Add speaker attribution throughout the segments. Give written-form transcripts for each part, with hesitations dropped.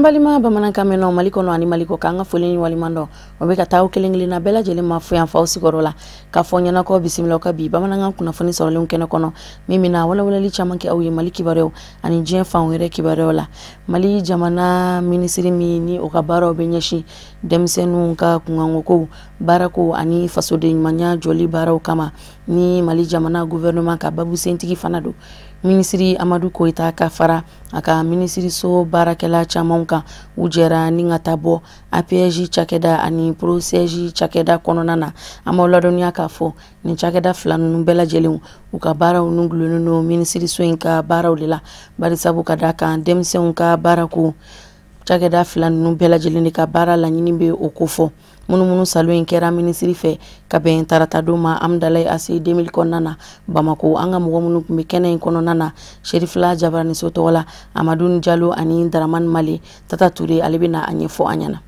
Speaker 1: An balima bamanankan mɛnnaw Mali kɔnɔ ani Mali kɔ kan, an ka foli ni waleɲuman dɔn o bɛ ka taa aw kelen kelenna bɛɛ lajɛlen ma fo yan f'aw sigiyɔrɔ la, k'a fɔ ɲɛna ko bisimila ka bi bamanankan kunnafoni sɔrɔlenw kɛnɛ kɔnɔ, min bɛna walawalali caman kɛ aw ye Mali kibaruyaw ani diɲɛ fan wɛrɛ kibaruyaw la. Mali jamana minisiri min ni o ka baaraw bɛ ɲɛsin denmisɛnninw ka kunkankokow, baarako ani fasoden ɲumanya jɔli baaraw kama, ni Mali jamana gouvernement ka babusentigi fana don, minisiri Amadu Koyita ka fara a ka minisiriso baarakɛla camanw kan, u jɛra ni ka taa bɔ APEJ cakɛda ani PROCEJ cakɛda kɔnɔna na. An b'aw ladɔnniya k'a fɔ nin cakɛda fila ninnu bɛɛ lajɛlen, u ka baaraw nun gulonnen don minisiriso in ka baaraw de la, barisabu ka da kan denmisɛnw ka baarako cakɛda fila ninnu bɛɛ lajɛlen de ka baara laɲini bɛ o kofɔ. Munumunu salo in kɛra minisiri fɛ ka bɛn taratadon ma Amudalayi ACI 2000 kɔnɔna na Bamako. An ka mɔgɔ minnu tun bɛ kɛnɛ in kɔnɔna na, Serifila Jabaraniso tɔgɔ la, Amadu Jalo ani Daramani Male. Tata Ture, ale bɛna a ɲɛfɔ an ɲɛna.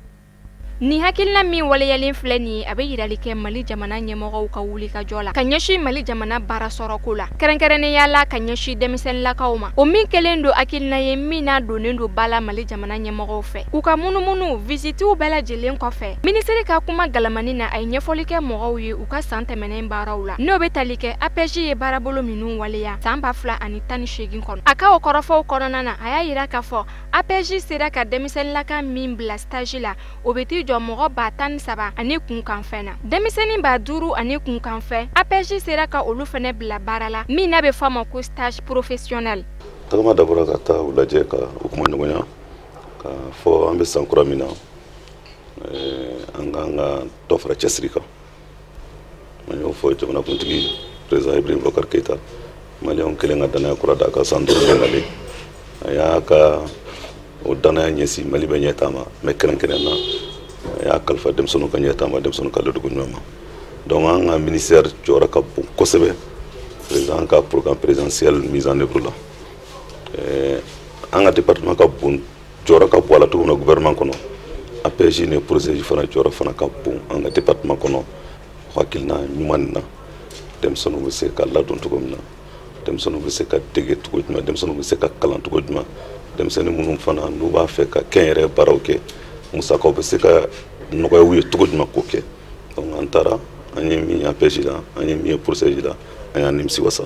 Speaker 2: Nin hakilina min waleyalen filɛ nin ye, a bɛ yirali kɛ Mali jamana ɲɛmɔgɔw ka wuli ka jɔ la ka ɲɛsin Mali jamana baara sɔrɔko la, kɛrɛnkɛrɛnnenya la ka ɲɛsin denmisɛnninlakaw ma. O min kɛlen don hakilina ye min n'a donnen don ba la Mali jamana ɲɛmɔgɔw fɛ. U ka munumunu visitiw bɛɛ lajɛlen kɔfɛ, minisiri ka kuma galamani na, a ye ɲɛfɔli kɛ mɔgɔw ye u ka san tɛmɛnen baaraw la, n'o bɛ tali kɛ APEJ ye baarabolo minnu waleya san 2018 kɔnɔ. A ka o kɔrɔfɔw kɔnɔna na, a y'a yira k'a fɔ APEJ sera ka denmisɛnninlaka min bila stage la, o bɛ t'i jɔ mɔgɔ 13 000 ani kunkanfɛn na. Denmisɛnnin 5000 ani kunkanfɛn, APEJ sera ka olu fɛnɛ bila baara la, min n'a bɛ fɔ a ma ko stage professionnel.
Speaker 3: Tagama dabɔra ka taa u lajɛ, ka u kuma ɲɔgɔnya, ka fɔ an bɛ san kura min na, an k'an ka dɔ fara cɛsiri kan. An y'o fɔ jamanakuntigi président Ibrahim Boubacar Keïta, maliyɛnw kelen ka danaya kura da ka san 5 nalen, a y'a ka o danaya ɲɛsin Mali bɛ ɲɛtaa ma, mais kɛrɛnkɛrɛn na a y'a kalifa denmisɛnninw ka ɲɛtaa ma, denmisɛnninw ka ladonko ɲuman ma. Donc an ka ministère jɔyɔrɔ ka bon kosɛbɛ président ka programme présidentiel mise en œuvre la. An ka département ka bon, jɔyɔrɔ ka bon a la cogo min na gouvernement kɔnɔ, APEJ ni PROCEJ fana jɔyɔrɔ fana ka bon an ka département kɔnɔ. Hakilina ɲuman nin na, denmisɛnninw bɛ se ka ladon cogo min na, denmisɛnninw bɛ se ka dege cogo jumɛn, denmisɛnninw bɛ se ka kalan cogo jumɛn, denmisɛnnin minnu fana n'u b'a fɛ ka kɛnyɛrɛ baaraw kɛ, musakaw bɛ se ka nɔgɔya u ye cogo jumɛn k'o kɛ. Donc an taara, an ye min ye APEJ la, an ye min ye PROCEJ la, an y'an nimisi wasa.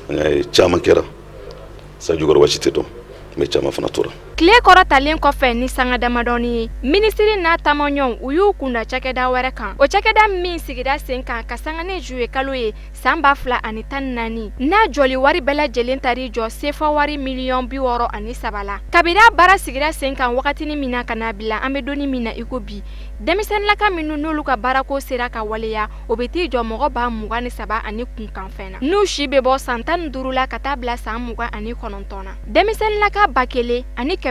Speaker 3: An y'a ye caman kɛra, sanji kɔrɔ waati tɛ dɔn, mais caman fana tora.
Speaker 2: Tile kɔrɔ talen kɔfɛ ni sanga damadɔni ye, minisiri n'a taamaɲɔgɔnw, u y'u kunda cakɛda wɛrɛ kan, o cakɛda min sigira sen kan ka sanga ni juye kalo ye san 2014, n'a jɔli wari bɛɛ lajɛlen tar'i jɔ sefa wari miliyɔn 63 la. Kabini a baara sigira sen kan wagatinin min na ka n'a bila an bɛ donni min na i ko bi, denmisɛnninlaka minnu n'olu ka baarako sera ka waleya, o bɛ t'i jɔ mɔgɔ 23 000 ani kunkanfɛn na, n'u si bɛ bɔ san 15 la ka taa bila san 29 na. Denmisɛnninlaka 1487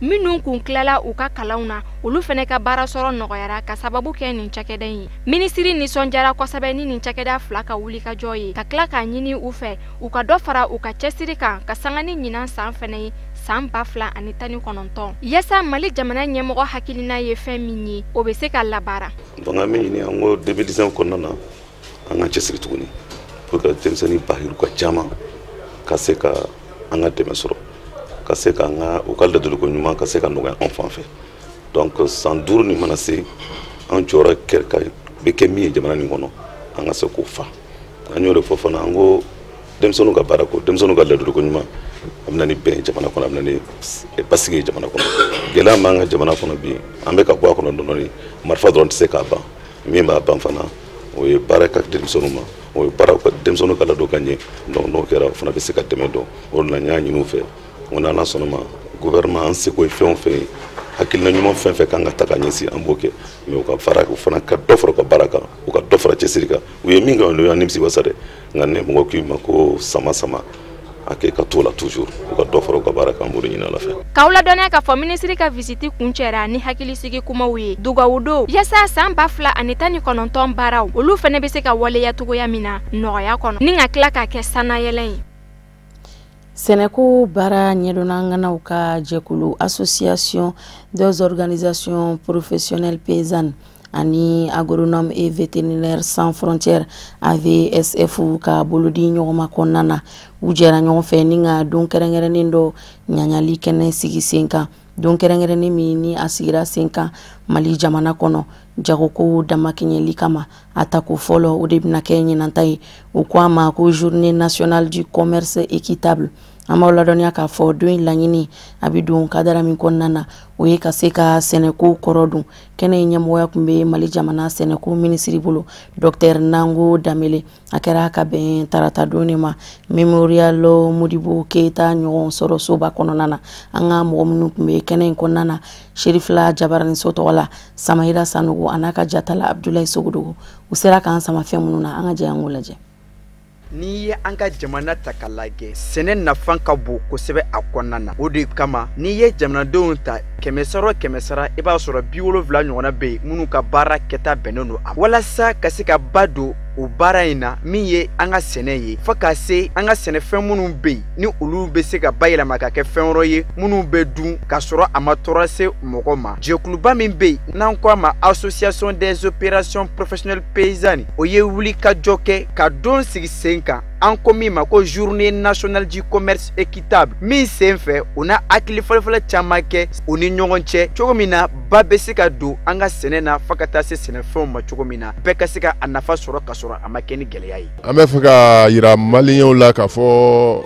Speaker 2: minnu kun tilala u ka kalanw na, olu fɛnɛ ka baara sɔrɔ nɔgɔyara ka sababu kɛ nin cakɛda in ye. Minisiri nisɔndiyara kosɛbɛ ni nin cakɛda fila ka wulikajɔ ye, ka tila k'a ɲini u fɛ u ka dɔ fara u ka cɛsiri kan ka sanga ni ɲinan san fɛnɛ ye, san 2019, yaasa Mali jamana ɲɛmɔgɔ hakilina ye fɛn min ye, o bɛ se ka labaara.
Speaker 3: Donc an bɛ ɲini, an ko 2019 kɔnɔna na, an ka cɛsiri tuguni pour que denmisɛnnin bahiruka caman ka se ka an ka dɛmɛ sɔrɔ, ka se ka an ka u ka ladoliko ɲuman ka se ka nɔgɔya an fan fɛ. Donc san 5 nin mana se, an jɔyɔrɔ kɛ ka bɛ kɛ min ye jamana nin kɔnɔ, an ka se k'o fa. An y'o de fɔ fana, an ko denmisɛnninw ka baara ko, denmisɛnninw ka ladoliko ɲuman, a bɛ na ni bɛn ye jamana kɔnɔ, a bɛ na ni basigi ye jamana kɔnɔ. Gɛlɛya b'an ka jamana kɔnɔ bi, an bɛ ka bɔ a kɔnɔ dɔɔnin dɔɔnin. Marifa dɔrɔn tɛ se k'a ban. Min b'a ban fana, o ye baara ka di denmisɛnninw ma, o ye baara ka denmisɛnninw ka ladon ka ɲɛ. Donc n'o kɛra, o fana bɛ se ka dɛmɛ dɔn. O de la n y'a ɲini u fɛ, n ko n'Ala sɔnna ma, gouvernement an seko ye fɛn o fɛn ye, hakilina ɲuman fɛn fɛn kan ka ta ka ɲɛsin, an b'o kɛ, mais u ka fara, u fana ka dɔ fara u ka baara kan, u ka dɔ fara cɛsiri kan. U ye min kɛ, o y'an nimisi wasa dɛ. Nka ne mɔgɔ k'i ma ko sama sama a kɛ ka t'o la toujours, u ka dɔ fara u ka baara kan, an b'o de ɲini Ala fɛ.
Speaker 2: K'aw ladɔnniya k'a fɔ minisiri ka visiti kuncɛra ni hakilisigi kumaw ye dugawu don, yaasa san 2019 baaraw, olu fɛnɛ bɛ se ka waleya cogoya min na nɔgɔya kɔnɔ, ni ka tila k'a kɛ sannayɛlɛn ye.
Speaker 1: Sɛnɛko baara ɲɛdɔnna ŋanaw ka jɛkulu, Association des organisations professionnelles paysannes. Ani Agronome et Vétérinaire Sans Frontières AVSF ka bolodi ɲɔgɔnma kɔnɔna na, u jɛra ɲɔgɔn fɛ ni ka don kɛrɛnkɛrɛnnen dɔ ɲaɲali kɛnɛ sigi sen kan. Don kɛrɛnkɛrɛnnen min ni a sigira sen kan Mali jamana kɔnɔ jagoko damakɛɲɛli kama, a tako fɔlɔ o de bɛna kɛ ɲinanta ye. U ko a ma ko Journée nationale du commerce équitable. An b'aw ladɔnniya k'a fɔ don in laɲini a bɛ don kadara min kɔnɔna na, o ye ka se ka sɛnɛko kɔrɔ dun. Kɛnɛ in ɲɛmɔgɔya tun bɛ Mali jamana sɛnɛko minisiri bolo, Docteur Nango Danbele. A kɛra ka bɛn tarata don de ma Mémorial Modibo Keyita ɲɔgɔn sɔrɔ soba kɔnɔna na. An ka mɔgɔ minnu tun bɛ kɛnɛ in kɔnɔna na, Serifila Jabaraniso tɔgɔ la, Samayira Sanogo a n'a ka jatala Abudulayi Sogodogo, u sera k'an sama fɛn minnu na, an ka jɛ an k'o lajɛ.
Speaker 4: N'i ye an ka jamana ta k'a lajɛ, sɛnɛ nafa ka bon kosɛbɛ a kɔnɔna na. O de kama n'i ye jamanadenw ta 100 sara o 100 sara, i b'a sɔrɔ 70 ɲɔgɔnna bɛ yen minnu ka baara kɛta bɛnnen don a ma, walasa ka se ka ba don o baara in na min ye an ka sɛnɛ ye, fo ka se an ka sɛnɛfɛn minnu bɛ yen ni olu bɛ se ka bayɛlɛma ka kɛ fɛn wɛrɛ ye minnu bɛ dun ka sɔrɔ a ma tɔɔrɔ se mɔgɔ ma. Jɛkuluba min bɛ yen n'an ko a ma Association des opérations professionnelles paysannes, o ye wulikajɔ kɛ ka don sigi sen kan an ko min ma ko Journée nationale du commerce équitable, min sen fɛ u na hakili fɔlɔfɔlɔ caman kɛ u ni ɲɔgɔn cɛ cogo min na ba bɛ se ka don an ka sɛnɛ na fo ka taa se sɛnɛfɛnw ma cogo min na bɛɛ ka se ka a nafa sɔrɔ ka sɔrɔ a ma kɛ ni gɛlɛya ye.
Speaker 5: An bɛ fɛ ka yira maliyɛnw la k'a fɔ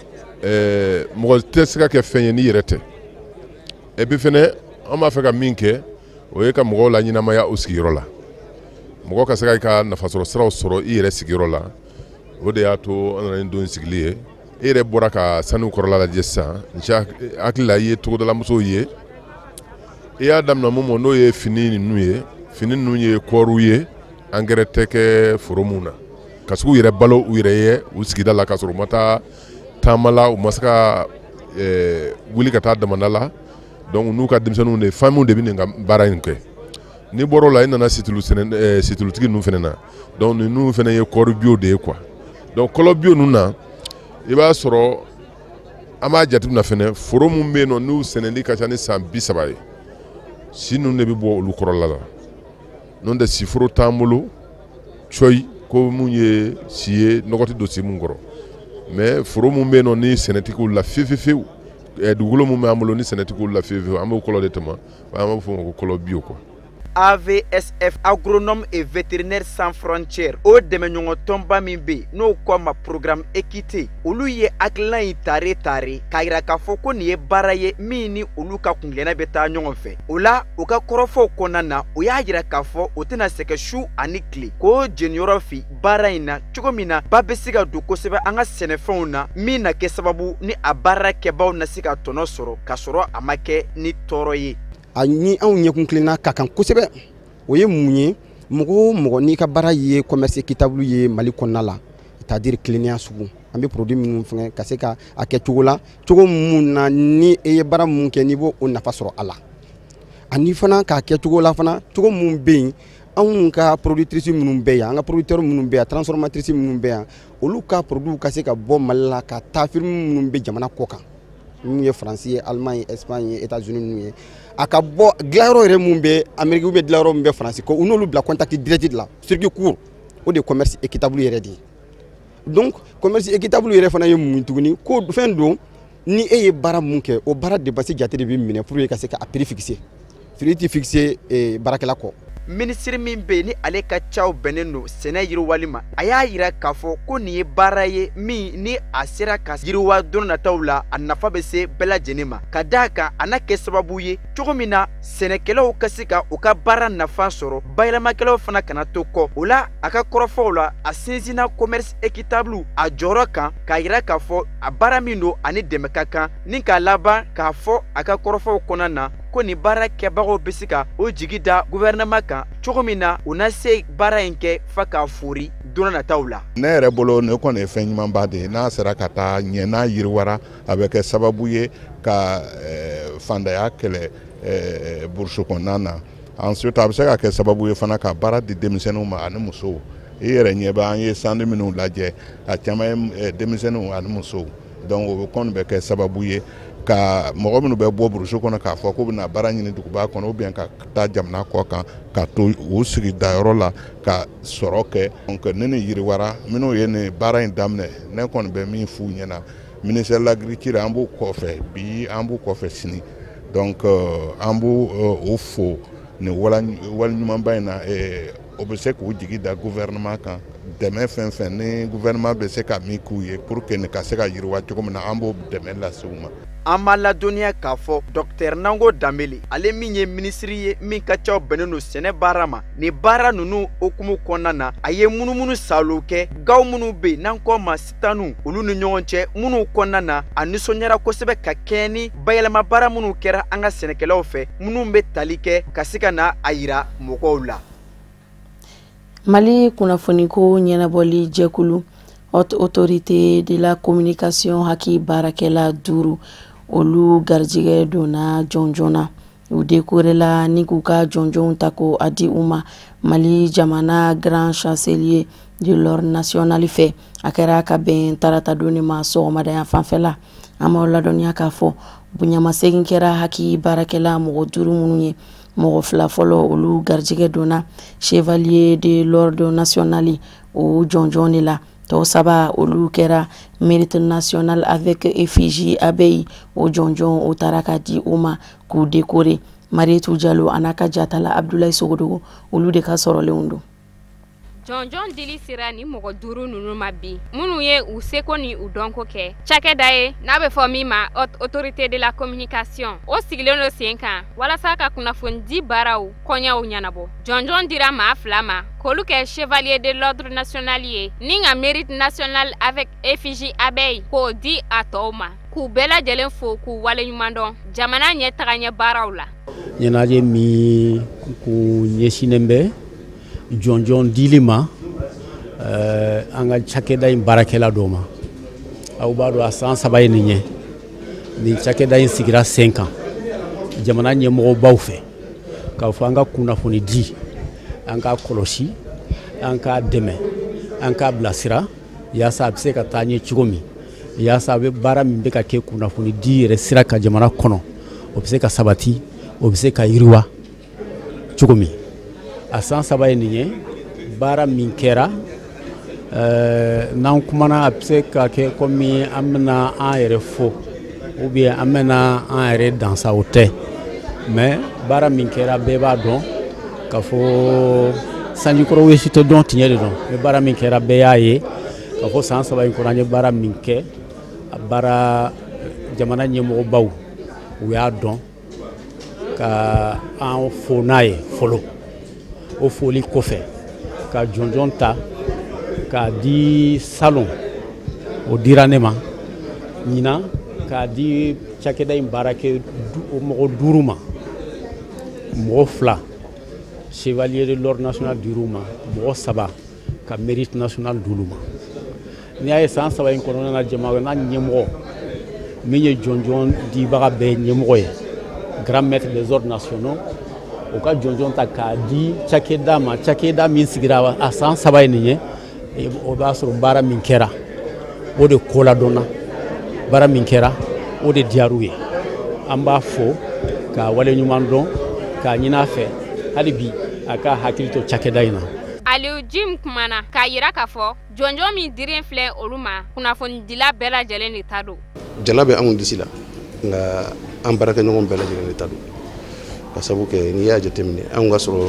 Speaker 5: mɔgɔ tɛ se ka kɛ fɛn ye n'i yɛrɛ tɛ. Et puis fɛnɛ an b'a fɛ ka min kɛ, o ye ka mɔgɔw la ɲɛnamaya u sigiyɔrɔ la, mɔgɔ ka se ka i ka nafasɔrɔ siraw sɔrɔ i yɛrɛ sigiyɔrɔ la. O de y'a to an nana ni don sigili ye. E yɛrɛ bɔra ka sanu kɔrɔla lajɛ sisan, n hakili la i ye togodalamusow ye. I y'a daminɛ mun ma, n'o ye fini ninnu ye. Fini ninnu ye kɔɔriw ye, angɛrɛ tɛ kɛ foro mun na, ka se k'u yɛrɛ balo u yɛrɛ ye u sigida la, k'a sɔrɔ u ma taa taama la, u ma se ka wuli ka taa damanda la. Donc n'u ka denmisɛnninw de famille de bɛ nin ka baara in kɛ. N'i bɔr'o la, i nana situlu sɛnɛ, situlutigi ninnu fana na. Donc ninnu fana ye kɔɔri bio de ye quoi. Donc kɔlɔ bio ninnu na, i b'a sɔrɔ an b'a jateminɛ fɛnɛ foro mun bɛ yen nɔ n'u sɛnɛli ka ca ni san 30 ye, si ninnu de bɛ bɔ olu kɔrɔla la. N'o tɛ siforo t'an bolo cɔyi ko mun ye si ye, nɔgɔ tɛ don si mun kɔrɔ. Mais foro mun bɛ yen nɔ ni sɛnɛ tɛ k'olu la fiyewu fiyewu, dugukolo mun b'an bolo ni sɛnɛ tɛ k'olu la fiyewu fiyewu, an b'o kɔlɔ de tɔmɔ, an b'a fɔ o ma ko kɔlɔ bio quoi.
Speaker 4: AVSF, Agronome et Vétérinaire Sans Frontières, o dɛmɛɲɔgɔn tɔnba min bɛ yen n'o ko a ma Programme Équité, olu ye hakilina in tare tare k'a yira k'a fɔ ko nin ye baara ye min ni olu ka kungilanna bɛ taa ɲɔgɔn fɛ. O la u ka kɔrɔfɔw kɔnɔna na, u y'a yira k'a fɔ u tɛna sɛgɛn su ani tile k'o jeniyɔrɔ fi baara in na cogo min na ba bɛ se ka don kosɛbɛ an ka sɛnɛfɛnw na, min na kɛ sababu ni a baara kɛbaaw na se ka tɔnɔ sɔrɔ k'a sɔrɔ a ma kɛ ni tɔɔrɔ ye.
Speaker 6: A ni anw ɲɛkun kilenna ka kan kosɛbɛ, o ye mun ye? Mɔgɔ o mɔgɔ n'i ka baara ye commerce équitable ye Mali kɔnɔna la, c'est-à-dire tilennenya sugu, an bɛ produit minnu fɛngɛ ka se ka a kɛ cogo la, cogo mun na ni e ye baara mun kɛ n'i b'o nafa sɔrɔ a la, ani fana k'a kɛ cogo la fana cogo mun bɛ yen anw ka productrice minnu bɛ yan, an ka producteur minnu bɛ yan, transformatrice minnu bɛ yan, olu ka produit ka se ka bɔ Mali la ka taa firme minnu bɛ jamana kɔ kan, minnu ye Faransi ye, Allemagne ye, Espagne ye, États-Unis ninnu ye, a ka bɔ dilanyɔrɔ yɛrɛ mun bɛ Amérique ou bien dilanyɔrɔ min bɛ Faransi, ko u n'olu bila contact direct la, circuit court, o de ye commerce équitable yɛrɛ de ye. Donc commerce équitable yɛrɛ fana ye mun tuguni? Ko fɛn don ni e ye baara mun kɛ, o baara dépense jate de bɛ minɛ pour que ka se ka a prix fixer. Prix tɛ fixer baarakɛla kɔ.
Speaker 4: Minisiri min bɛ yen ni ale ka caw bɛnnen don sɛnɛ yiriwali ma, a y'a yira k'a fɔ ko nin ye baara ye min ni a sera ka yiriwa don nataw la, a nafa bɛ se bɛɛ lajɛlen ma, ka d'a kan a na kɛ sababu ye cogo min na sɛnɛkɛlaw ka se ka u ka baara nafa sɔrɔ, bayɛlɛmakɛlaw fana kana to kɔ. O la a ka kɔrɔfɔw la, a sinsinna commerce équitable a jɔyɔrɔ kan k'a yira k'a fɔ a baara min don ani dɛmɛ ka kan, ni k'a laban k'a fɔ a ka kɔrɔfɔw kɔnɔna na ko nin baara kɛbagaw bɛ se ka o jigi da gouvernement kan cogo min na u na se baara in kɛ fa k'a fori don nataw la.
Speaker 7: Ne yɛrɛ bolo nin kɔni ye fɛn ɲumanba de ye, n'a sera ka taa ɲɛ, n'a yiriwara, a bɛ kɛ sababu ye ka fantanya kɛlɛ burusi kɔnɔna na. Ensuite a bɛ se ka kɛ sababu ye fana ka baara di denmisɛnninw ma ani musow. I yɛrɛ ɲɛ bɛ an ye sandi minnu lajɛ, a caman ye denmisɛnninw ani musow. Donc o kɔni bɛ kɛ sababu ye Ka mɔgɔ minnu bɛ bɔ burusi kɔnɔ k'a fɔ k'u bɛna baara ɲini duguba kɔnɔ ou bien ka taa jamana kɔ kan, ka to u sigidayɔrɔ la ka sɔrɔ kɛ. Donc ni nin yiriwara, minnu ye nin baara in daminɛ, ne kɔni bɛ min f'u ɲɛna, ministère de l'Agriculture, an b'u kɔfɛ bi, an b'u kɔfɛ sini. Donc an b'u o fo nin waleɲumanba in na. O bɛ se k'u jigi da gouvernement kan, dɛmɛ fɛn fɛn ni gouvernement bɛ se ka min k'u ye pour que nin ka se ka yiriwa cogo min na, an b'o dɛmɛ lase u ma.
Speaker 4: An b'a ladɔnniya k'a fɔ Dr Nango Danbele, ale min ye minisiri ye min ka ca bɛnnen don sɛnɛ baara ma, nin baara ninnu hukumu kɔnɔna na, a ye munumunu salo kɛ gaw minnu bɛ yen n'an kɔ ma sitanu olu ni ɲɔgɔn cɛ, minnu kɔnɔna na a nisɔndiyara kosɛbɛ ka kɛɲɛ ni bayɛlɛma baara minnu kɛra an ka sɛnɛkɛlaw fɛ, minnu bɛ tali kɛ ka se ka na a yira mɔgɔw la.
Speaker 1: Mali kunnafoniko ɲɛnabɔli jɛkulu, Haute Autorité de la Communication, HAC baarakɛla 5, olu garijɛgɛ donna jɔnjɔn na. U décoré ni k'u ka jɔnjɔnw ta ko a di u ma Mali jamana Grand Chancelier de l'Ordre national fɛ. A kɛra ka bɛn tarata don de ma sɔgɔmada fanfɛla. An b'aw ladɔnniya k'a fɔ bonyamasegin kɛra HAC baarakɛla mɔgɔ 5 minnu ye, mɔgɔ 2 fɔlɔ, olu garijɛgɛ donna Chevalier de l'Ordre national o jɔnjɔn de la. Tɔ 3, olu kɛra Mérite national avec effigie abeille, o jɔnjɔn o taara ka di u ma k'u décorer. Marietou Diallo a n'a ka jatala Abdoulaye Sogodogo, olu de ka sɔrɔlenw don.
Speaker 2: Jɔnjɔn dili sera ni mɔgɔ 5 ninnu ma bi, minnu ye u seko ni u dɔnko kɛ cakɛda ye n'a bɛ fɔ min ma Haute Autorité de la Communication. O sigilen don sen kan walasa ka kunnafonidi baaraw kɔɲɛw ɲɛnabɔ. Jɔnjɔn dira maa 2 ma k'olu kɛ Chevalier de l'Ordre national ye, ni ka Mérite national avec effigie abeille k'o di a tɔw ma, k'u bɛɛ lajɛlen fo k'u waleɲuman dɔn jamana ɲɛ tagaɲɛ baaraw la.
Speaker 8: Ɲɛnajɛ min kun ɲɛsinnen bɛ jɔnjɔn dili ma an ka cakɛda in baarakɛla dɔw ma, aw b'a dɔn a san 3 ye nin ye, nin cakɛda in sigira sen kan jamana ɲɛmɔgɔbaw fɛ k'a fɔ an ka kunnafoni di, an k'a kɔlɔsi, an k'a dɛmɛ, an k'a bilasira yaasa a bɛ se ka taa ɲɛ cogo min, yaasa a bɛ baara min bɛ ka kɛ kunnafoni di yɛrɛ sira kan jamana kɔnɔ, o bɛ se ka sabati, o bɛ se ka yiriwa cogo min. A san 3 ye nin ye, baara min kɛra, n'an kumana a bɛ se ka kɛ komi an bɛna an yɛrɛ fo ou bien an bɛna an yɛrɛ dansa, o tɛ. Mais baara min kɛra, bɛɛ b'a dɔn k'a fɔ sanjikɔrɔ wesi tɛ dɔn, tiɲɛ de dɔn. Mais baara min kɛra, bɛɛ y'a ye k'a fɔ san 3 in kɔnɔ an ye baara min kɛ, a baara jamana ɲɛmɔgɔbaw u y'a dɔn ka an fo n'a ye fɔlɔ. O foli kɔfɛ ka jɔnjɔn ta k'a di salon, o dira ne ma ɲinan, k'a di cakɛda in baarakɛ mɔgɔ 5 ma, mɔgɔ 2 Chevalier de l'Ordre national dir'u ma, mɔgɔ 3 ka Mérite national d'olu ma. N'i y'a ye san 3 in kɔnɔna na, jamana ɲɛmɔgɔ min ye jɔnjɔn dibaga bɛɛ ɲɛmɔgɔ ye, Grand Maître des Ordres nationaux, o ka jɔnjɔn ta k'a di cakɛda ma, cakɛda min sigira a san 3 ye nin ye, o b'a sɔrɔ baara min kɛra o de ko ladɔnna, baara min kɛra o de diyar'u ye. An b'a fo k'a waleɲuman dɔn, k'a ɲini a fɛ hali bi a ka hakili to cakɛda in na.
Speaker 2: Aliou Jim kumana k'a yira k'a fɔ jɔnjɔn min diren filɛ olu ma, kunnafonidila bɛɛ lajɛlen de ta don.
Speaker 9: Jala bɛ anw disi la, nka an baarakɛɲɔgɔn bɛɛ lajɛlen de ta don. Ka sabu kɛ n'i y'a jateminɛ, anw ka sɔrɔ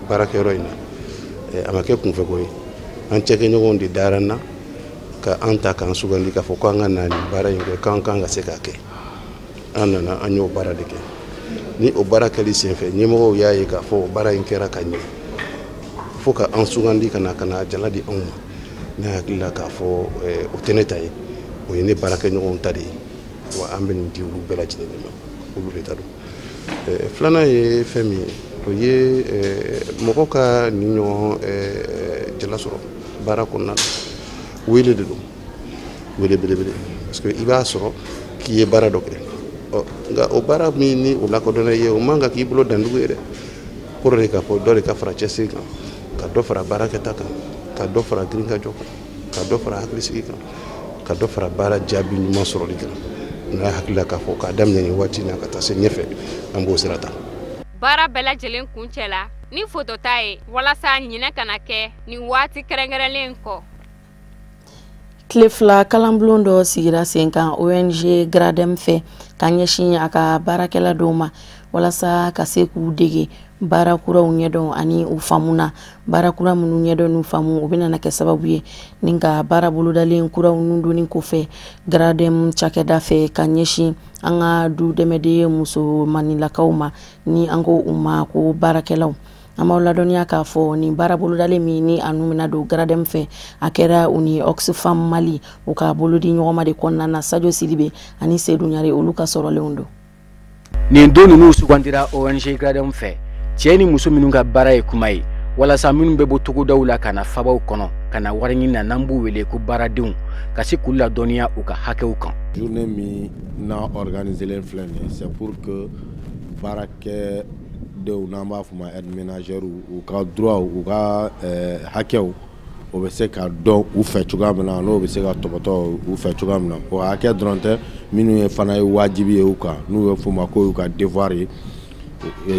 Speaker 9: baarakɛyɔrɔ in na, a ma kɛ kunfɛko ye. An cɛkɛɲɔgɔnw de dara n na ka an ta k'an sugandi k'a fɔ k'an ka na nin baara in kɛ, k'an kan ka se k'a kɛ. An nana, an y'o baara de kɛ. Ni o baara kɛli senfɛ, ɲɛmɔgɔw y'a ye k'a fɔ o baara in kɛra ka ɲɛ fo ka an sugandi ka na jala di anw ma. Ne hakili la k'a fɔ o tɛ ne ta ye, o ye ne baarakɛɲɔgɔnw ta de ye, wa an bɛ nin di olu bɛɛ lajɛlen de ma, olu de ta don. Filanan ye fɛn min ye, o ye mɔgɔ ka nin ɲɔgɔn jala sɔrɔ baara kɔnɔna na, wele de don, wele belebele, parce que i b'a sɔrɔ k'i ye baara dɔ kɛ, ɔ nka o baara min ni o lakodɔnna i ye, o man kan k'i bolo dandugu ye dɛ. Kɔrɔ de k'a fɔ dɔ de ka fara cɛsiri kan, ka dɔ fara baarakɛta kan, ka dɔ fara girinkajɔ kan, ka dɔ fara hakilisigi kan, ka dɔ fara baara jaabi ɲuman sɔrɔli kan. N'a hakili la k'a fɔ k'a daminɛ nin waati in na ka taa se ɲɛfɛ, an b'o sira ta.
Speaker 10: Baara bɛɛ lajɛlen kuncɛ la ni fotota ye walasa ɲinɛ kana kɛ nin waati kɛrɛnkɛrɛnlen kɔ.
Speaker 1: Tile 2 kalanbulon dɔ sigira sen kan ONG Gradem fɛ ka ɲɛsin a ka baarakɛla dɔw ma walasa ka se k'u dege baara kuraw ɲɛdɔn ani u faamu na. Baara kura minnu ɲɛdɔn n'u faamu, o bɛna kɛ sababu ye ni ka baara bolodalen kuraw nun donni kɔfɛ Gradem cakɛda fɛ ka ɲɛsin an ka du dɛmɛden musomanilakaw ma, ni an ko u ma ko baarakɛlaw. An b'aw ladɔnniya k'a fɔ nin baara bolodalen min ni a nun bɛna don Gradem fɛ, a kɛra u ni Oxfam Mali u ka bolodi ɲɔgɔnma de kɔnɔna na. Sadio Sidibe ani Seydou Ɲare, olu ka sɔrɔlenw don.
Speaker 11: Nin don ninnu sugandira ONG Gradem fɛ, cɛ ni muso minnu ka baara ye kuma ye walasa minnu bɛ bɔ togodaw la ka na fabaw kɔnɔ ka na wari ɲini na, n'an b'u wele ko baaradenw, ka se k'u ladɔnniya u ka hakɛw kan.
Speaker 12: Journée min n'a organiselen filɛ nin ye, c'est pour que baarakɛdenw, n'an b'a f'o ma aide ménagère, u ka droit, u ka hakɛw, o bɛ se ka dɔn u fɛ cogoya min na, n'o bɛ se ka tɔbɔtɔ u fɛ cogoya min na. O hakɛ dɔrɔn tɛ, minnu ye fana ye wajibi ye u kan, n'u bɛ f'o ma ko y'u ka devoir ye.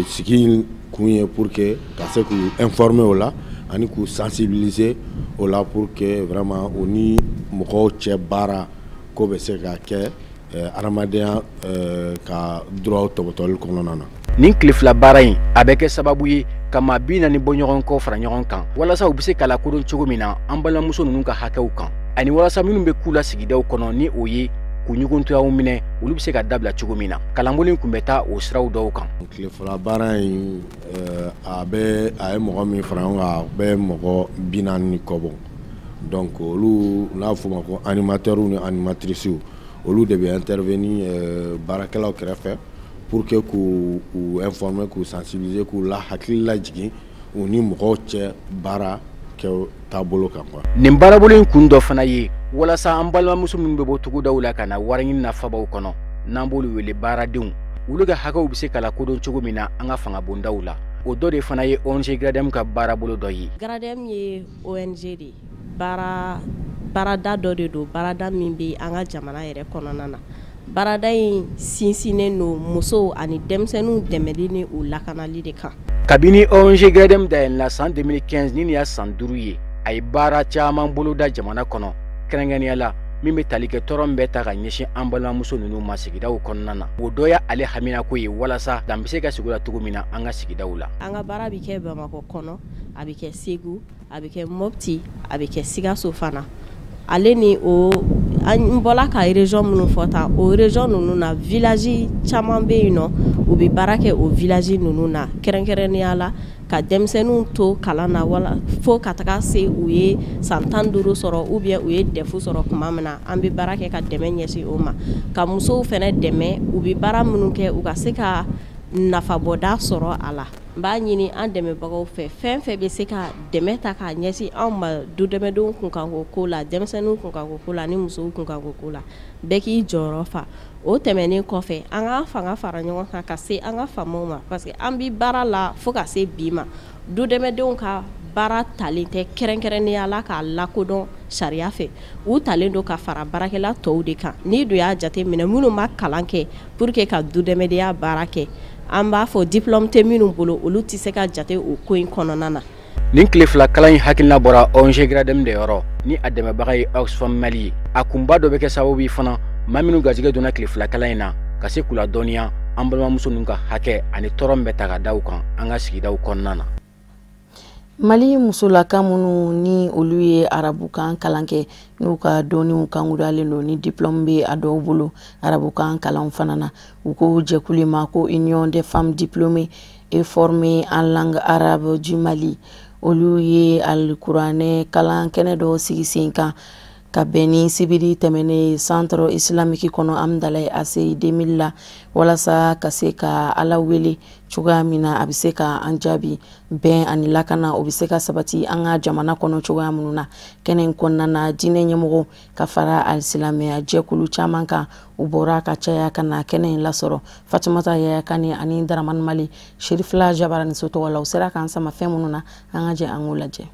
Speaker 12: Sigi kun ye pour que ka se k'u informer o la ani k'u sensibiliser o la, pour que vraiment u ni mɔgɔw cɛ baara ko bɛ se ka kɛ adamadenya ka droit tɔbɔtɔli kɔnɔna na.
Speaker 11: Nin tile 2 baara in, a bɛ kɛ sababu ye ka maa 40 bɔ ɲɔgɔn kɔ, fara ɲɔgɔn kan, walasa u bɛ se ka lakodɔn cogo min na an balimamuso ninnu ka hakɛw kan, ani walasa minnu bɛ k'u la sigidaw kɔnɔ, ni o ye k'u ɲuguntoyaw minɛ, olu bɛ se ka dabila cogo min na. Kalanbolo in tun bɛ taa o siraw dɔw kan.
Speaker 12: Tile 2 baara in, a bɛ a ye mɔgɔ min fara ɲɔgɔn kan, a bɛ mɔgɔ 40 ni kɔ bɔ. Donc olu n'a fɔ ma ko animateurs ni animatrices, olu de bɛ intervenir baarakɛlaw kɛrɛfɛ pour que k'u informer, k'u sensibiliser, k'u la hakili lajigin u ni mɔgɔw cɛ baara kɛ taabolo kan quoi.
Speaker 11: Nin baarabolo in kun dɔ fana ye walasa an balimamuso minnu bɛ bɔ togodaw la ka na wari ɲini na fabaw kɔnɔ, n'an b'olu wele baaradenw, olu ka hakɛw bɛ se ka lakodɔn cogo min na an ka fangabondaw la. O dɔ de fana ye ONG Gradem ka baarabolo dɔ ye.
Speaker 13: Gradem ye ONG de ye, baarada dɔ de don, baarada min bɛ an ka jamana yɛrɛ kɔnɔna na. Baarada in sinsinnen don musow ani denmisɛnninw dɛmɛli ni u lakanali de kan.
Speaker 11: Kabini ONG Gradem dayɛlɛla san 2015, ni nin y'a san 5 ye, a ye baara caman boloda jamana kɔnɔ, kɛrɛnkɛrɛnnenya la min bɛ tali kɛ tɔɔrɔ min bɛ ta ka ɲɛsin an balimamuso ninnu ma sigidaw kɔnɔna na. O dɔ y'ale haminako ye walasa dan bɛ se ka sigi la cogo min na an ka sigidaw la.
Speaker 13: An ka baara bɛ kɛ Bamakɔ kɔnɔ, a bɛ kɛ Segu, a bɛ kɛ Mopti, a bɛ kɛ Sikaso fana. Ale ni o an bɔla ka région minnu fɔ tan, o région ninnu na, village caman bɛ yen nɔ, u bɛ baara kɛ o village ninnu na, kɛrɛnkɛrɛnnenya la ka denmisɛnninw to kalan na wala fo ka taga se u ye san 15 sɔrɔ ou bien u ye DEF sɔrɔ tuma min na, an bɛ baara kɛ ka dɛmɛ ɲɛsin o ma, ka musow fana dɛmɛ u bɛ baara minnu kɛ, u ka se ka nafabɔda sɔrɔ a la. N b'a ɲini an dɛmɛbagaw fɛ, fɛn fɛn bɛ se ka dɛmɛ ta k'a ɲɛsin anw ma du dɛmɛdenw kunkanko ko la, denmisɛnninw kunkanko ko la ani musow kunkanko ko la, bɛɛ k'i jɔyɔrɔ fa. O tɛmɛnen kɔfɛ, an ka fanga fara ɲɔgɔn kan ka se an ka faamaw ma, parce que an bɛ baara la fo ka se bi ma, du dɛmɛdenw ka baara talen tɛ kɛrɛnkɛrɛnnenya la k'a lakodɔn sariya fɛ, u talen don ka fara baarakɛla tɔw de kan. N'i dun y'a jate minɛ, minnu ma kalan kɛ pour que ka du dɛmɛdenya baara kɛ, an b'a fɔ diplôme tɛ minnu bolo, olu tɛ se ka jate o ko in kɔnɔna na.
Speaker 11: Nin tile 2 kalan in hakilina bɔra ONG Gradem de yɔrɔ, ni a dɛmɛbaga ye Oxfam Mali ye. A kunba dɔ bɛ kɛ sababu ye fana maa minnu garijɛgɛ donna tile 2 kalan in na ka se k'u ladɔnniya an balimamuso ninnu ka hakɛ ani tɔɔrɔ min bɛ ta ka da u kan an ka sigidaw kɔnɔna na.
Speaker 1: Mali musolaka minnu ni olu ye arabukan kalan kɛ, n'u ka dɔnniw kankudalen don, ni diplôme bɛ a dɔw bolo arabukan kalan fana na, u ko jɛkulu ma ko Union des femmes diplômées et formées en langue arabe du Mali, olu ye alikuranɛ kalan kɛnɛ dɔ sigi sen kan ka bɛn ni sibiri tɛmɛnen centre islamique kɔnɔ Amdalaye ACI 2000 la, walasa ka se ka Ala wele cogoya min na a bɛ se ka an jaabi, bɛn ani lakana o bɛ se ka sabati an ka jamana kɔnɔ cogoya minnu na. Kɛnɛ in kɔnɔna na, diinɛ ɲɛmɔgɔw ka fara alisilamɛya jɛkulu caman kan, u bɔra ka caya ka na kɛnɛ in lasɔrɔ. Fatumata Yaya Kane ani Daramani Mali Sherifila Jabaraniso tɔgɔ la, u sera k'an sama fɛn minnu na, an ka jɛ an k'o lajɛ.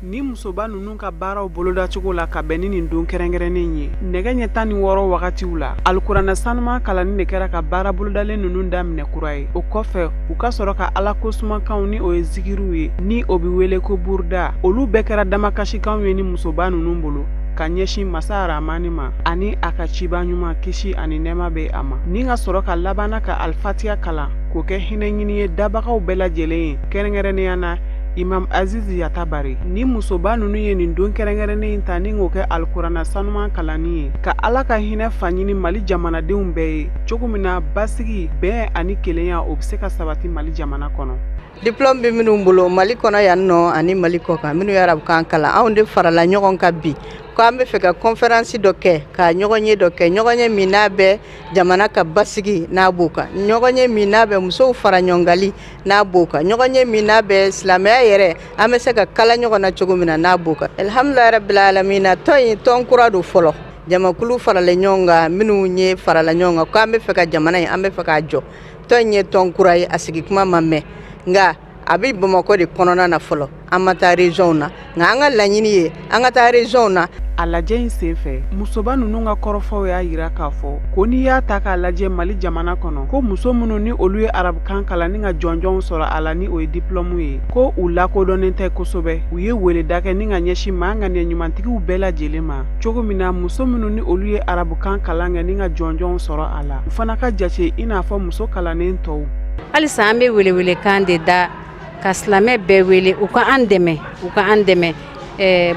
Speaker 14: Ni musoba ninnu ka baaraw bolodacogo la ka bɛn ni nin don kɛrɛnkɛrɛnnen ye, nɛgɛ ɲɛ 16 wagatiw la, alikuranɛ sanuman kalanni de kɛra ka baara bolodalen ninnu daminɛ kura ye. O kɔfɛ, u ka sɔrɔ ka ala ko sumakanw ni o ye zikiriw ye, ni o bɛ wele ko buruda, olu bɛɛ kɛra damakasikanw ye ni musoba ninnu bolo ka ɲɛsin masa Aramani ma ani a ka ciba ɲuman, kisi ani nɛɛma bɛ a ma, ni ka sɔrɔ ka labanna ka alifatiya kalan k'o kɛ hinɛ ɲini ye dabagaw bɛɛ lajɛlen ye, kɛrɛnkɛrɛnnenya na Imam Aziz Yatabare. Ni musoba ninnu ye nin don kɛrɛnkɛrɛnnen in ta ni k'o kɛ alikuranɛ sanuman kalanni ye ka ala ka hinɛ fa ɲini Mali jamanadenw bɛɛ ye, cogo min na basigi, bɛn ani kelenya o bɛ se ka sabati Mali jamana kɔnɔ.
Speaker 15: Diplôme bɛ minnu bolo Mali kɔnɔ yan nɔ ani Mali kɔ kan, minnu ye arabukan kalan, anw de farala ɲɔgɔn kan bi ko an bɛ fɛ ka conférence dɔ kɛ, ka ɲɔgɔnye dɔ kɛ, ɲɔgɔnye min n'a bɛ jamana ka basigi n'a b'o kan, ɲɔgɔnye min n'a bɛ musow fara ɲɔgɔngali n'a b'o kan, ɲɔgɔnye min n'a bɛ silamɛya yɛrɛ an bɛ se ka kala ɲɔgɔn na cogo min na n'a b'o kan. Alhamdulilayi rabbil alamina, tɔn in tɔn kura don fɔlɔ, jamakulu faralen ɲɔgɔn kan, minnu ye farala ɲɔgɔn kan ko an bɛ fɛ ka jamana in, an bɛ fɛ k'a jɔ. Tɔn in ye tɔn kura ye, a sigi kuma ma mɛn, nka a bɛ Bamakɔ de kɔnɔna na fɔlɔ, an ma taa région na, nka an ka laɲini ye an ka taa région na.
Speaker 14: A lajɛ in senfɛ, musoba ninnu ka kɔrɔfɔw y'a yira k'a fɔ ko n'i y'a ta k'a lajɛ Mali jamana kɔnɔ, ko muso minnu ni olu ye arabukan kalan ni ka jɔnjɔnw sɔrɔ a la ni o ye diplôme ye, ko u lakodɔnnen tɛ kosɛbɛ. U ye weleda kɛ ni ka ɲɛsin maa ŋaniya ɲumantigiw bɛɛ lajɛlen ma, cogo min na muso minnu ni olu ye arabukan kalan kɛ ni ka jɔnjɔnw sɔrɔ a la, u fana ka jate i n'a fɔ muso kalannen tɔw.
Speaker 16: Halisa an bɛ welewelekan de da ka silamɛ bɛɛ wele u ka an dɛmɛ, u ka an dɛmɛ.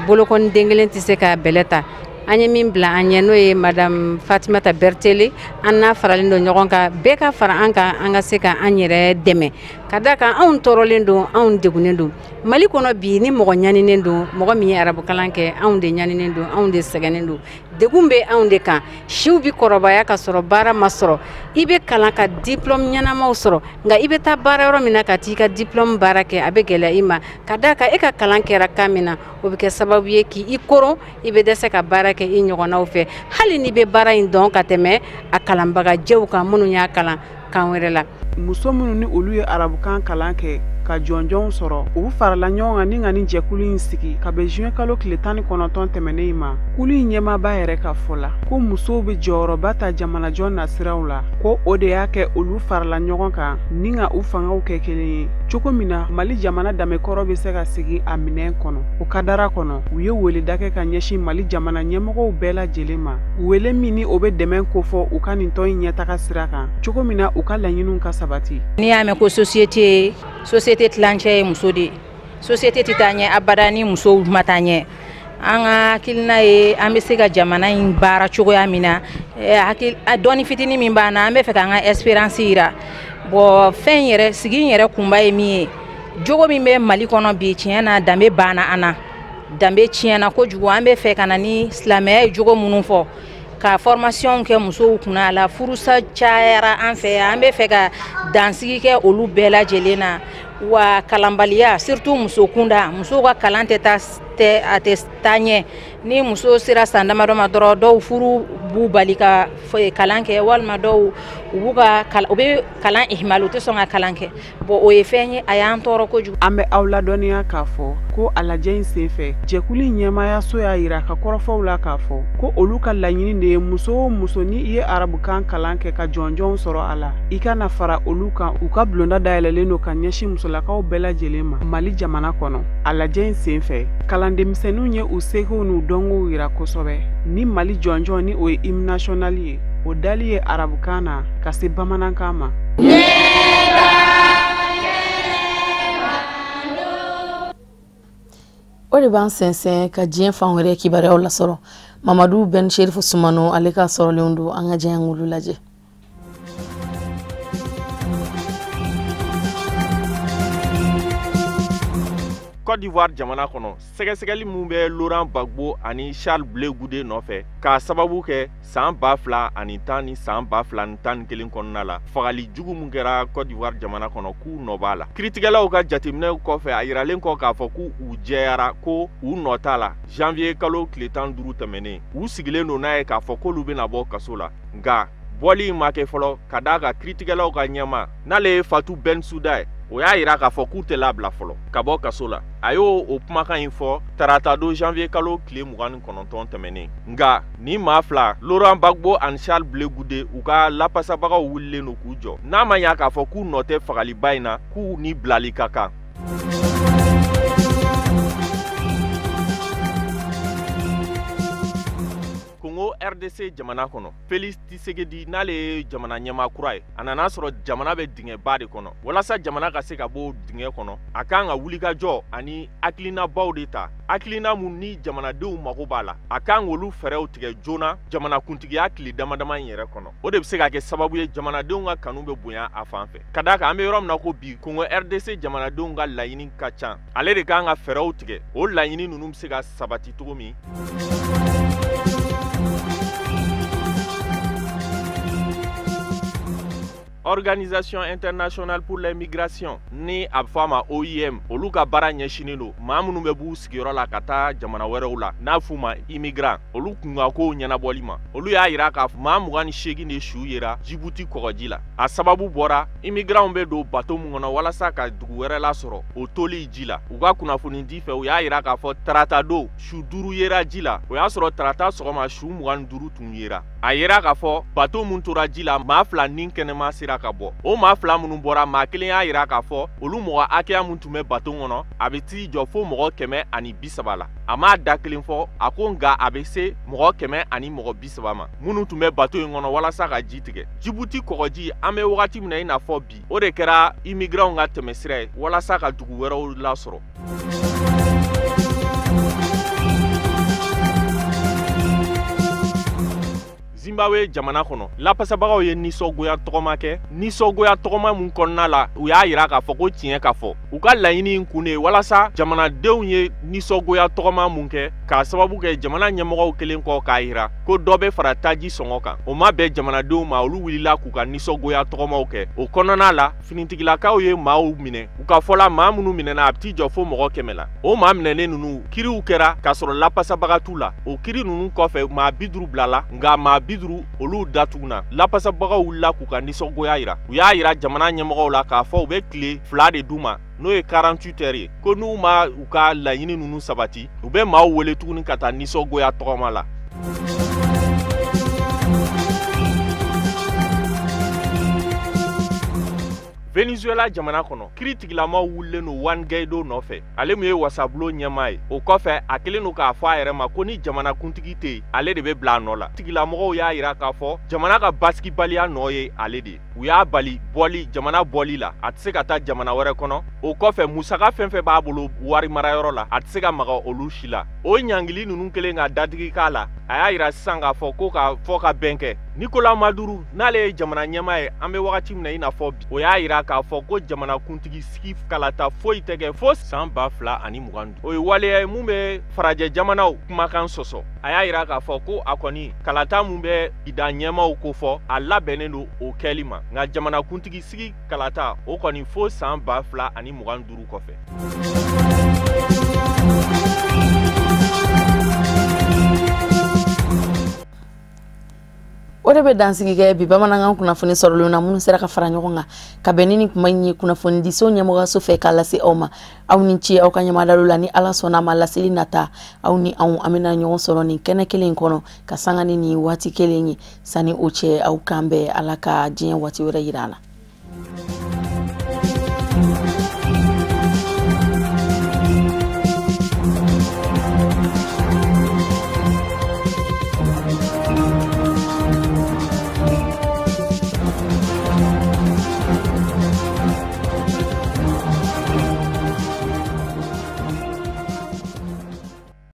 Speaker 16: Bolokɔni den kelen tɛ se ka bɛlɛ ta. An ye min bila an ɲɛ n'o ye madame Fatimata Bertele, an n'a faralen don ɲɔgɔn kan, bɛɛ ka fara an kan, an ka se ka an yɛrɛ dɛmɛ, ka d'a kan anw tɔɔrɔlen don, anw degunnen don Mali kɔnɔ bi. Ni mɔgɔ ɲaninen don, mɔgɔ min ye arabukalan kɛ, anw de ɲaninen don, anw de sɛgɛnnen don, degun bɛ anw de kan. Siw bɛ kɔrɔbaya ka sɔrɔ baara ma sɔrɔ, i bɛ kalan ka diplôme ɲɛnamaw sɔrɔ, nka i bɛ taa baara yɔrɔ min na ka t'i ka diplôme baara kɛ, a bɛ gɛlɛya i ma, ka d'a kan e ka kalan kɛra kan min na, o bɛ kɛ sababu ye k'i koron, i bɛ dɛsɛ ka baara kɛ i ɲɔgɔnnaw fɛ, hali n'i bɛ baara in dɔn ka tɛmɛ a kalanbagajɛw kan minnu y'a kalan kan wɛrɛ la.
Speaker 14: Muso minnu ni olu ye arabukan kalan kɛ ka jɔnjɔnw sɔrɔ, u farala ɲɔgɔn kan ni ka nin jɛkulu in sigi ka bɛn juin kalo tile 19 tɛmɛnen in ma. Kulu in ɲɛmaaba yɛrɛ ka fɔ la ko musow bɛ jɔyɔrɔba ta jamanajɔ nasiraw la, ko o de y'a kɛ olu farala ɲɔgɔn kan ni ka u fangaw kɛ kelen ye, cogo min na Mali jamana danbekɔrɔ bɛ se ka segin a minɛn kɔnɔ. O kadara kɔnɔ, u ye weleda kɛ ka ɲɛsin Mali jamana ɲɛmɔgɔw bɛɛ lajɛlen ma, wele min ni o bɛ dɛmɛ kofɔ u ka nin tɔn in ɲɛtaga sira kan, cogo min na u ka laɲiniw ka sabati.
Speaker 17: N'i y'a mɛn ko société tilancɛ ye muso de ye, société tɛ taa ɲɛ abada ni musow ma taa ɲɛ. An ka hakilina ye an bɛ se ka jamana in baara cogoya min na, dɔɔni fitinin min b'an na, an bɛ fɛ k'an ka espérance yira. Bon, fɛn yɛrɛ sigi in yɛrɛ kunba ye min ye, jogo min bɛ Mali kɔnɔ bi, tiɲɛ na danbe banna an na, danbe tiɲɛna kojugu. An bɛ fɛ ka na ni silamɛya ye jogo minnu fɔ, ka formation kɛ musow kunna a la, furusa cayara an fɛ yan, an bɛ fɛ ka dansigi kɛ olu bɛɛ lajɛlen na. Wa kalanbaliya, surtout muso kunda, musow ka kalan tɛ taa a tɛ taa ɲɛ. Ni muso sera san damadɔ ma dɔrɔn, dɔw furu b'u bali ka kalan kɛ, walima dɔw u bɛ kalan ihmal, u tɛ sɔn ka kalan kɛ. Bon, o ye fɛn ye a y'an tɔɔrɔ kojugu.
Speaker 14: An bɛ aw ladɔnniya k'a fɔ ko a lajɛ in senfɛ, jɛkulu in ɲɛmaayaso y'a yira ka kɔrɔfɔw la k'a fɔ ko olu ka laɲini de ye muso o muso ni i ye arabukan kalan kɛ ka jɔnjɔnw sɔrɔ a la, i ka na fara olu kan. U ka bulonda dayɛlɛlen don ka ɲɛsin musolakaw bɛɛ lajɛlen ma Mali jamana kɔnɔ. A lajɛ in senfɛ, kalandenmisɛnninw ye u sekow n'u dɔnkow yira kosɛbɛ ni Mali jɔnjɔn ni o ye hymne national ye, o dali ye arabukan na ka se bamanankan ma.
Speaker 1: O de b'an sɛnsɛn ka diɲɛ fan wɛrɛ kibaruyaw lasɔrɔ. Mamadu Ben Sherifu Sumano ale ka sɔrɔlenw don, an ka diɲɛ olu lajɛ.
Speaker 18: Côte d'Ivoire jamana kɔnɔ, sɛgɛsɛgɛli min bɛ Laurent Gbagbo ani Charles Blé Goudé nɔfɛ k'a sababu kɛ san 2010 ni san 2011 kɔnɔna la, fagali jugu min kɛra Côte d'Ivoire jamana kɔnɔ k'u nɔ b'a la. Kiiritigɛlaw ka jateminɛw kɔfɛ, a yiralen kɔ k'a fɔ k'u jɛyara ko u nɔ t'a la. Janvier kalo tile 15 tɛmɛnen, u sigilen don n'a ye k'a fɔ k'olu bɛna bɔ kaso la, nka bɔli in ma kɛ fɔlɔ ka d'a kan kiiritigɛlaw ka ɲɛmaa n'ale ye Fatou Bensouda ye. O y'a yira k'a fɔ k'u tɛ labila fɔlɔ ka bɔ kaso la. A y'o o kumakan in fɔ tarata don janvier kalo tile 29 tɛmɛnen. Nka ni maa fila, Laurent Gbagbo ani Charles Blé Goudé, u ka lapasabagaw wulilen don k'u jɔ, n'a ma ɲa k'a fɔ k'u nɔ tɛ fagaliba in na, k'u ni bilali ka kan. Congo RDC jamana kɔnɔ, Félix Tshisekedi, n'ale ye jamana ɲɛmaa kura ye, a nana sɔrɔ jamana bɛ dingɛba de kɔnɔ. Walasa jamana ka se ka bɔ dingɛ kɔnɔ, a kan ka wulikajɔ ani hakilinabaw de ta, hakilina mun ni jamanadenw mago b'a la, a kan k'olu fɛɛrɛw tigɛ joona jamanakuntigiya tile dama dama in yɛrɛ kɔnɔ. O de bɛ se ka kɛ sababu ye jamanadenw ka kanu bɛ bonya a fan fɛ. Ka d'a kan an bɛ yɔrɔ min na ko bi, Congo RDC jamanadenw ka laɲini ka ca, ale de kan ka fɛɛrɛw tigɛ o laɲini ninnu bɛ se ka sabati cogo min. Organisation internationale pour les migrations, ni a bɛ fɔ a ma OIM, olu ka baara ɲɛsinnen don maa minnu bɛ b'u sigiyɔrɔ la ka taa jamana wɛrɛw la, n'a f'u ma immigrant, olu kunkankow ɲɛnabɔli ma. Olu y'a yira k'a fɔ maa 28 de su yera Djibouti kɔgɔji la. A sababu bɔra immigrants bɛ don bateau mun kɔnɔ walasa ka dugu wɛrɛ lasɔrɔ, o toli ji la. U ka kunnafoni di fɛ, u y'a yira k'a fɔ tarata don su 5 yera ji la. O y'a sɔrɔ tarata sɔgɔma su 25 tun yera. A yera k'a fɔ bateau mun tora ji la, maa 2 ni kɛnɛma sera ka bɔ. O maa 2 minnu bɔra, maa kelen y'a yira k'a fɔ olu mɔgɔ hakɛya mun tun bɛ bateau kɔnɔ, a bɛ t'i jɔ fo mɔgɔ 130 la. A m'a da kelen fɔ, a ko nka a bɛ se mɔgɔ 130 ma minnu tun bɛ bateau in kɔnɔ walasa ka ji tigɛ. Djibouti kɔgɔji, an bɛ wagati min na i n'a fɔ bi, o de kɛra immigrants ka tɛmɛsira ye walasa ka dugu wɛrɛw lasɔrɔ. Zimbabwe jamana kɔnɔ, lapasabagaw ye nisɔngoya tɔgɔma kɛ, nisɔngoya tɔgɔma mun kɔnɔna la, u y'a yira k'a fɔ ko tiɲɛ ka fɔ. U ka laɲini in kun de ye walasa jamanadenw ye nisɔngoya tɔgɔma mun kɛ k'a sababu kɛ jamana ɲɛmɔgɔw kelen kɔ k'a yira ko dɔ bɛ fara taji sɔngɔ kan. O ma bɛn jamanadenw ma, olu wulila k'u ka nisɔngoya tɔgɔmaw kɛ. O kɔnɔna la, finitigilakaw ye maaw minɛ. U ka fɔ la, maa minnu minɛna, a bɛ t'i jɔ fo mɔgɔ 100 la. O maa minɛnen ninnu, kiriw kɛra k'a sɔrɔ lapasabaga t'u la. O kiri ninnu kɔfɛ, maa 50 bilala, nka maa 50 olu datuguna. Lapasabagaw wulila k'u ka nisɔngoya yira. U y'a yira jamana ɲɛmɔgɔw la k'a fɔ u bɛ tile 2 de d'u ma, n'o ye 48 heures ye, ko n'u ma u ka laɲini ninnu sabati, u bɛ maaw wele tuguni ka taa nisɔngoya tɔgɔma la. Venezuela jamana kɔnɔ, kiiritigilamaw wulilen don Juan Guaido nɔfɛ, ale mun ye wasabulon ɲɛmaa ye. O kɔfɛ, a kɛlen don k'a fɔ a yɛrɛ ma ko ni jamanakuntigi tɛ yen, ale de bɛ bila a nɔ la. Tigilamɔgɔw y'a yira k'a fɔ jamana ka basigibaliya nɔ ye ale de ye. U y'a bali bɔli, jamana bɔli la, a tɛ se ka taa jamana wɛrɛ kɔnɔ. O kɔfɛ, musaka fɛn fɛn b'a bolo wari marayɔrɔ la, a tɛ se ka maga olu si la. O ɲangili ninnu kɛlen ka dadigi k'a la, a y'a yira sisan k'a fɔ ko ka fɔ ka bɛn kɛ. Nicolas Maduro, n'ale ye jamana ɲɛmaa ye, an bɛ wagati min na i n'a fɔ bi, o y'a yira k'a fɔ ko jamanakuntigi sigi kalata foyi tɛ kɛ fo san 2025. O ye waleya ye mun bɛ farajɛ jamanaw kumakan sɔsɔ. A y'a yira k'a fɔ ko a kɔni kalata mun bɛ ida ɲɛmaaw kofɔ, a labɛnnen don o kɛli ma. Nka jamanakuntigi sigi kalata, o kɔni fo san 2025 kɔfɛ.
Speaker 1: O de bɛ dansigi kɛ bi bamanankan kunnafoni sɔrɔlenw na minnu sera ka fara ɲɔgɔn kan ka bɛn ni nin kuma in ye kunnafonidiso ɲɛmɔgɔyaso fɛ k'a lase aw ma. Aw ni ce aw ka ɲɛmadalo la, ni Ala sɔnna a ma laseli nata, aw ni anw an bɛna ɲɔgɔn sɔrɔ nin kɛnɛ kelen in kɔnɔ ka sanga ni nin waati kelen ye. Sani o cɛ, aw kan bɛn Ala ka diɲɛ waati wɛrɛ yira an na.